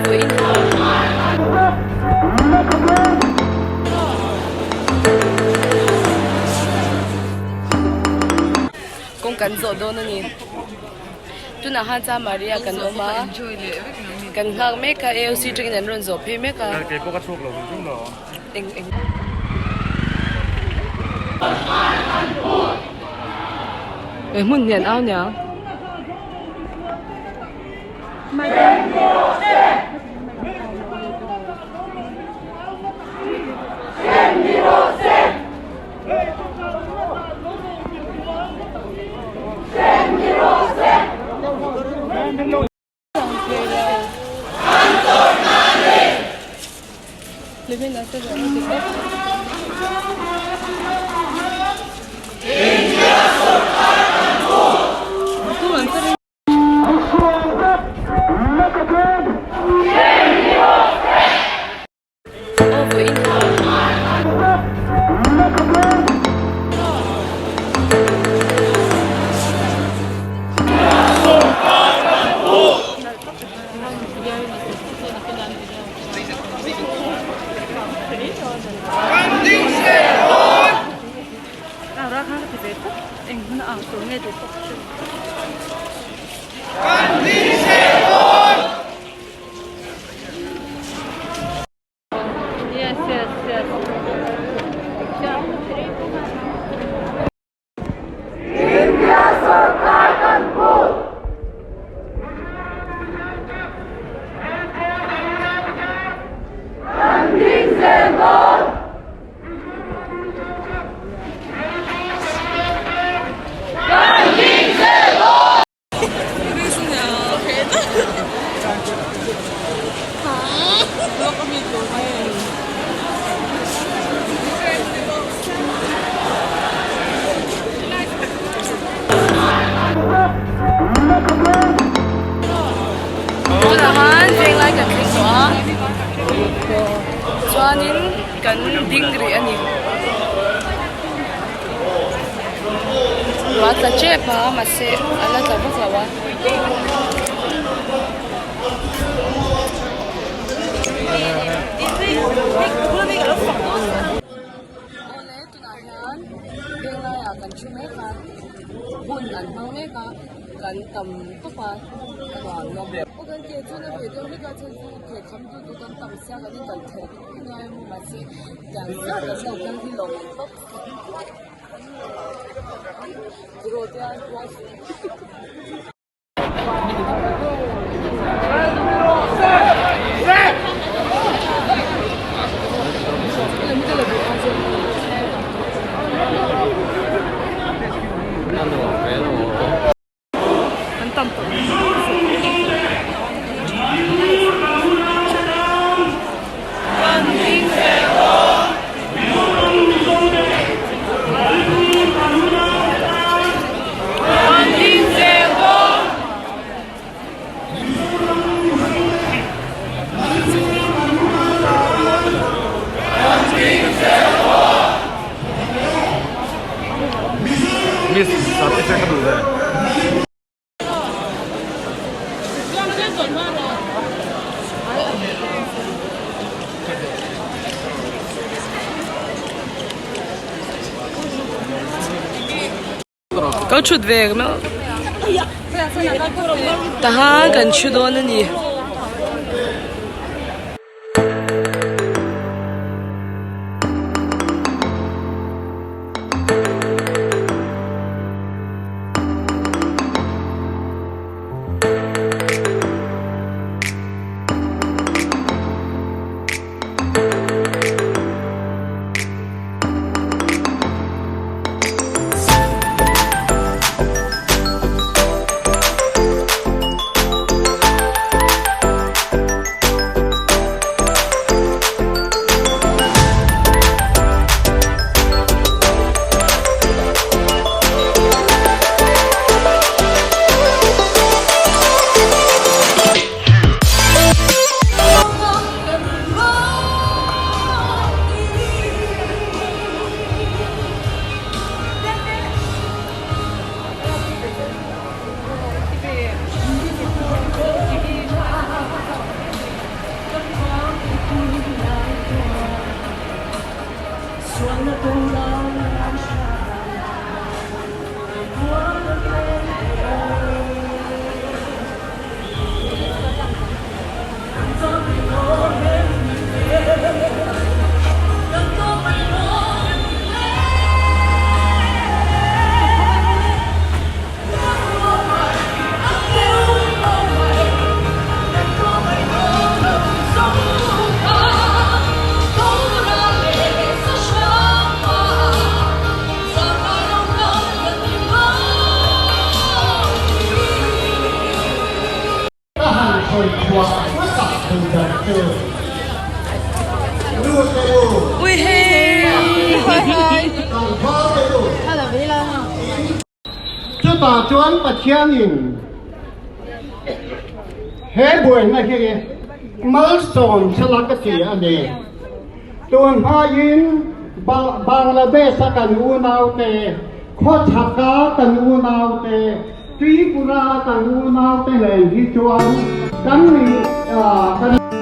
vawiin Kawng kan zawh dawn a ni. Tunah khan chuan Maria kan awm a, kan nghak mek a, AOC atangin an rawn zawh phei mek a. Kei pawh ka chhuak lo hrim hrim lo. Eng eng. He hmun hian au niang. Tunah khan venglai kan thleng tawh a chuanin kan ding rih a ni. Ruah a tla tep a mahse a la tla vak lo a. Awle tunah hian venglaiah kan thu mek a hun an hmang mek a kan tam tawp a a nuam lo. Aw kan ke chuan a ve deuh hlek a chuan chu ke kham tu tur kan tam sia kan inkal theih ngai a maw mahse tiang zat kan lo kal hi lawm ang tawp. An tam tawh. Miss sap te ka duh ve. Ka thut ve tahan kan thu dawn a ni. ngaihtuah hmasak thei ber chu nu te u, tlangval te u, Chutah chuan Pathianin he buaina hi malsawm sela ka ti a ni. Tun hmain Bangladesh-a kan unaute, khawchhaka kan unaute, Tripura-a kan unaute nen hi chuan kan kan.